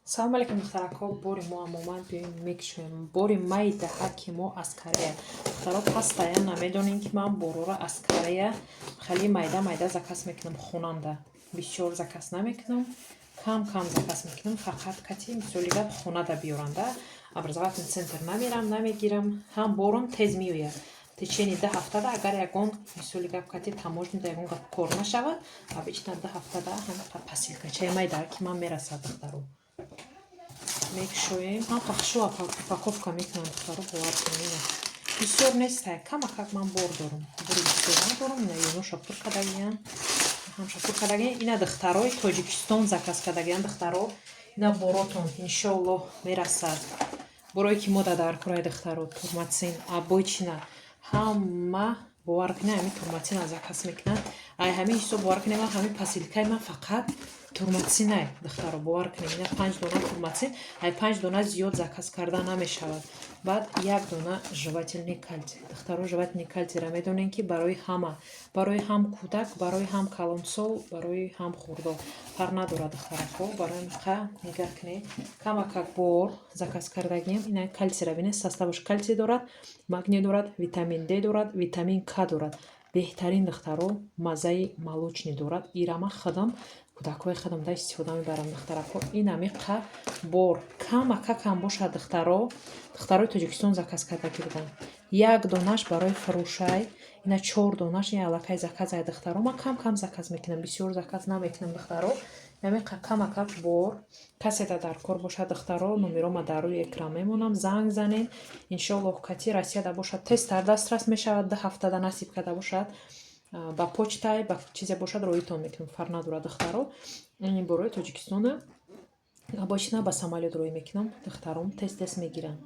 Салом алейкум, духтарако. Бори мо омад, биёем, мекушоем бори майдаҳа, ки мо аз Корея. Духтаро, постоянно намедонем, ки ман борора аз Корея хеле майда майда заказ мекунам. Хонанда бисёр заказ намекунам, кам кам заказ мекунам, фақат кати, мисоли гап, хонада биёранда, образовательный центр намерам, намегирам. Ҳам борам тез меояд, течение 2 ҳафтада, агар ягон, мисоли гап, кати таможня да ягон гап кор нашавад, обычно 2 ҳафтада ҳам посылка чаи майда ки ман мерасад. Духтаро, мекушоем. Ҳам хушрӯ упаковка мекунам, духтаро, бовар кунед, бисёр нестай, камакак ман бор дорам, бори бисёр надорам. Ина ёноша пур кардагиян, ҳамша пур кардагиян. Ина духтарои Тоҷикистон заказ кардагиян. Духтаро, ина боротон иншоаллоҳ мерасад. Борое ки мо дар кораи, духтаро, турматсин обычно ҳама, бовар кунед, ҳамин турматсина заказ мекунанд. Ай ҳамин ҳисоб, бовар кунед, ман ҳамин посылка и ман фақат турматсинай. Духтаро, бовар кунед, ина панҷ дона турматсин, ай панҷ дона зиёд заказ карда намешавад. Баъд як дона жевательный кальций. Духтаро, жевательный кальций ра медонем, ки барои ҳама, барои ҳам кӯдак, барои ҳам калонсол, барои ҳам хурдол фарқ надорад. Духтарако, барои қа нигаҳ кунед, камакак бор заказ кардагием. Ина кальций ра бинед, состав аш кальций дорад, магний дорад, витамин Д дорад, витамин К дорад. Беҳтарин, духтаро, маззаи молочный дорад. Ира ман худам кӯдакҳои худам да истифода мебарам. Духтарако, ин амиқа бор камакакам бошад. Духтаро, духтарои Тоҷикистон заказ кардагӣ буданд. Як донаш барои фурӯшай, ина чор донаш, ин аллакай заказ ай. Духтаро, ман кам кам заказ мекунам, бисёр заказ намекунам. Духтаро, амиқа камакак бор каседа дар кор бошад, духтаро, номерома дар рӯи экран мемонам, занг занед. Иншоаллоҳ, кати Россияда бошад, тезтар дастрас мешавад. 2 ҳафтада насиб карда бошад, ба почтай, ба чизе бошад, роитон мекунам, фарқ надорад. Духтаро, ин борои Тоҷикистона обычно ба самолёт рӯй мекунам, духтаром тез тез мегиранд.